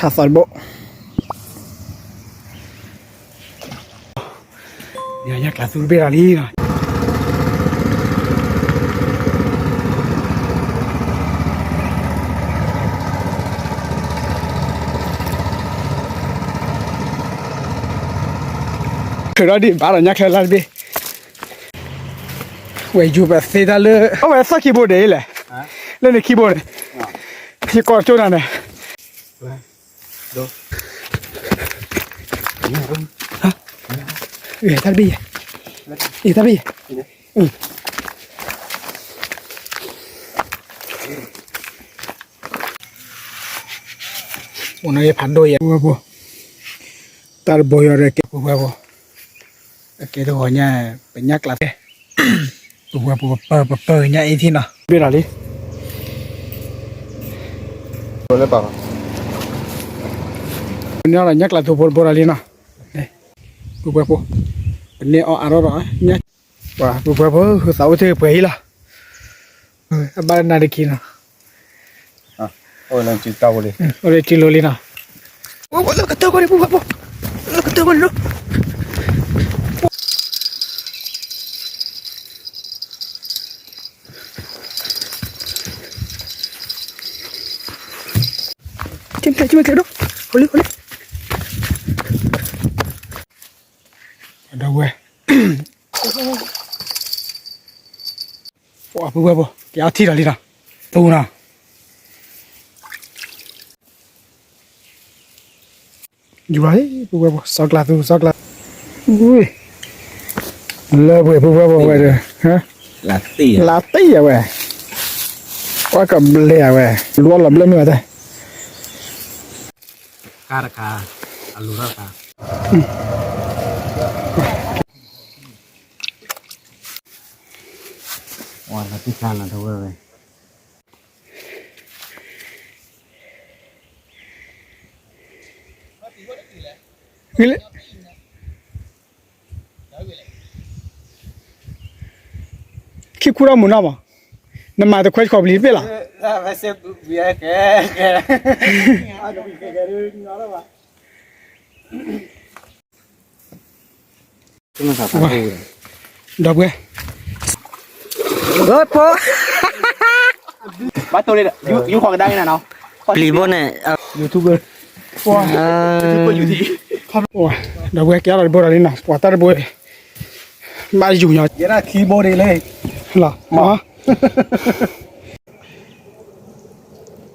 ထးသီတဘိ, ညၣ်ကျးသူတဘ့ၣ်လီၤလံနီၤ. ထုးထီၣ်ဒံးဘၣ်ဒီးညၣ်ချၢလၢ်တဘ့ၣ်, ဝဲယူၤပသ့တၢ်လၢ အဝဲသီၣ်ခံဘိဒဲးလီၤ, လၢန့ၣ်ခံဘိန့ၣ်, ယကိးကၠိနၤန့ၣ် တၢ်တဘ့ၣ်ယဲ, တၢ်တဘ့ၣ်ယဲ, အိၣ်နီၤယဖးဒိၣ်ယဲ, ပှၤဖိ, တၢ်တဘိယီၤဒီးကဲပှၤဖိ, အကဲတဂီၤညါ, ပညၣ်ကျးသ့, ပဝဲပပၢပပၢညၣ်အ့ထံနီၤ, ဘ့ၣ်လီၤလံ, ပန့ၢ်အီၤဒီးညၣ်ကျးသူဖိတဘိလီၤလံနီၤ, ပဝဲဖိ, ပန့ၢ်အီၤအါထီၣ်ဒီး, ပဝဲဖိ သးအိၣ်တ့ၢ်ပှဲၤအံၤလီၤ, အဘၣ်နၤတခံနီၤ, အိၣ်လၢကၠံလိလံနီၤ, လၢကတၢၢ်ကွၢ်လံ ပူၤဘၣ်ပူၤ, လၢကတၢၢ်ကွၢ်လံ, ကဲမ့ၢ်ကဲဒိၣ်, ဟိလံဟိလံ, ဒီပုၢ်ဝဲၢ်, ပှၤပုၢ်ဝဲၢ်ဖိ ကဲအီထံၣ်ဒီးလံနီၤ, ပူၤနီၤ, ယူၤလီၤလံ ပုၢ်ဝဲၢ်ဖိ စီၤကျးသူ စီၤကျးသူ, လၢပှဲၤပုၢ်ဝဲၢ်ဖိဝဲဒီး, လၢတ့ၢ်အဝဲ, ကွၢ်ကဘျဲၣ်အဝဲ, လူအီၣ်လီၤဘျၢၣ်မ့ၢ်ဝဲတၢ် ကါတခါ, အလူၤထီၣ်တခါ, ဝဲ, ခံခူၣ်ထီၣ်မုာ်နီၢ်မး, နမၤတခွဲခီပလံၤတဘ့ၣ်လီၤ. ဒီပုၢ်ဝဲၢ်, ဘၣ်တိၢ်လံ, ယူၤဃီကဒါက့ၤနၤနီၤ, ပျံၤဘိန့ၣ်, YouTube, ဒီပုၢ်ဝဲၢ် ကဲထီၣ်တဘိဒီးလံနီၤ, ပှၤတၢ်တဘိ, ဘၣ်ယူၤညီ, ယဲဒၣ်ခံဘိဒ်လဲၣ်, လီၤ,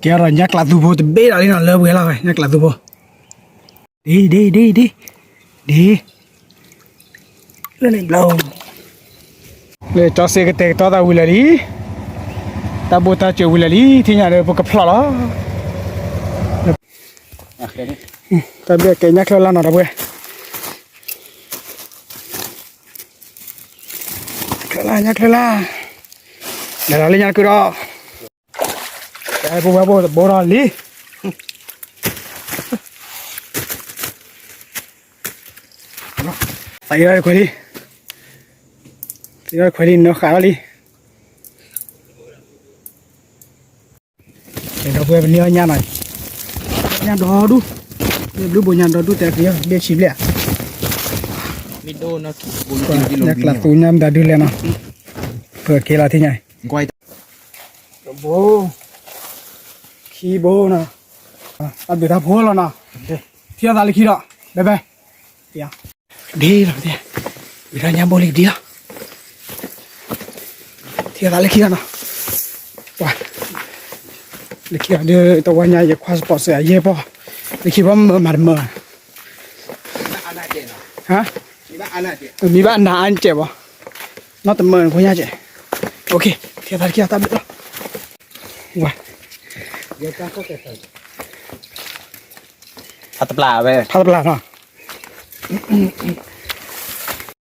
ကဲထီၣ်ညၣ်ကျးသူဖိတဘ့ၣ်ဒီးလံနီၤ, လၢပှဲၤလီၤဝဲ ညၣ်ကျးသူဖိ ဒ်, ဒ်, ဒ်, ဒ်, ဒ်, လၢန့ၣ်ဘျီ, လၢကၠီစ့ကတဲာ်ကတီၤသးဝံၤလၢာ်လံ, တၢ်ဘိၣ်တၢ်စၢၤဝံၤလၢာ်လံ, ထံၣ်ညါဒီးပကဖျီၣ်လီၤ, တၢ်ဘ့ၣ်ကဲညၣ်ချၢလၢ်နီၤ ဒီပုၢ်ဝဲၢ်, ချၢလၢ် ညၣ်ချၢလၢ်, လဲၤလီၤလၢညါတကုဒီး ပုၢ်ဝဲၢ်ဖိတဘိဒီးလံ, သးအံၤခွဲးလံ, သးအံၤခွဲးလံ နဃးထီၣ်လံ, ဒီပုၢ်ဝဲၢ် ပန့ၢ်အီၣ်ညၣ်နီၤ, ညၣ်ဒီဒူၣ်, ဘျုးဘိညၣ်ဒီဒူၣ် တဲက့ၤ ဘ့ၣ်ဆံဘျဲၣ်, ညၣ်ကျးသူညၣ်မတၤဒုလဲၣ်နီၤ, ပက့ၤလီၤထံၣ်ညါ, တဘိ, ခံဘိနီၤ, အဘျုးတၢ်ဖိလီၤနီၤ, ထံၣ်အသးလၢခံဒီး, ဘဲဘဲ, ဒ်လီၤ, ဝံၤဒီးညၣ်ဘိလံဒ်လီၤ, ထံၣ်အသးလၢခံဒီးနီၤ, ပှၤ, လၢခံဒီး တဝီညါ ယခွါစပီးစၢၤအယဲၢ်ပီၢ်, လၢခံဘီမၢမၤတမၢ, မ့ၢ်ဘၣ်အနၢ်အါကဲးဘၣ်, နီၢ်တမၢဖိညါကဲး, ထံၣ်အသးလၢခံဒီးတၢ်ဘျုးလီၤ, ဝဲ, ဖးတပျၢ်ဝဲ, ဖးတပျၢ်နီၤ,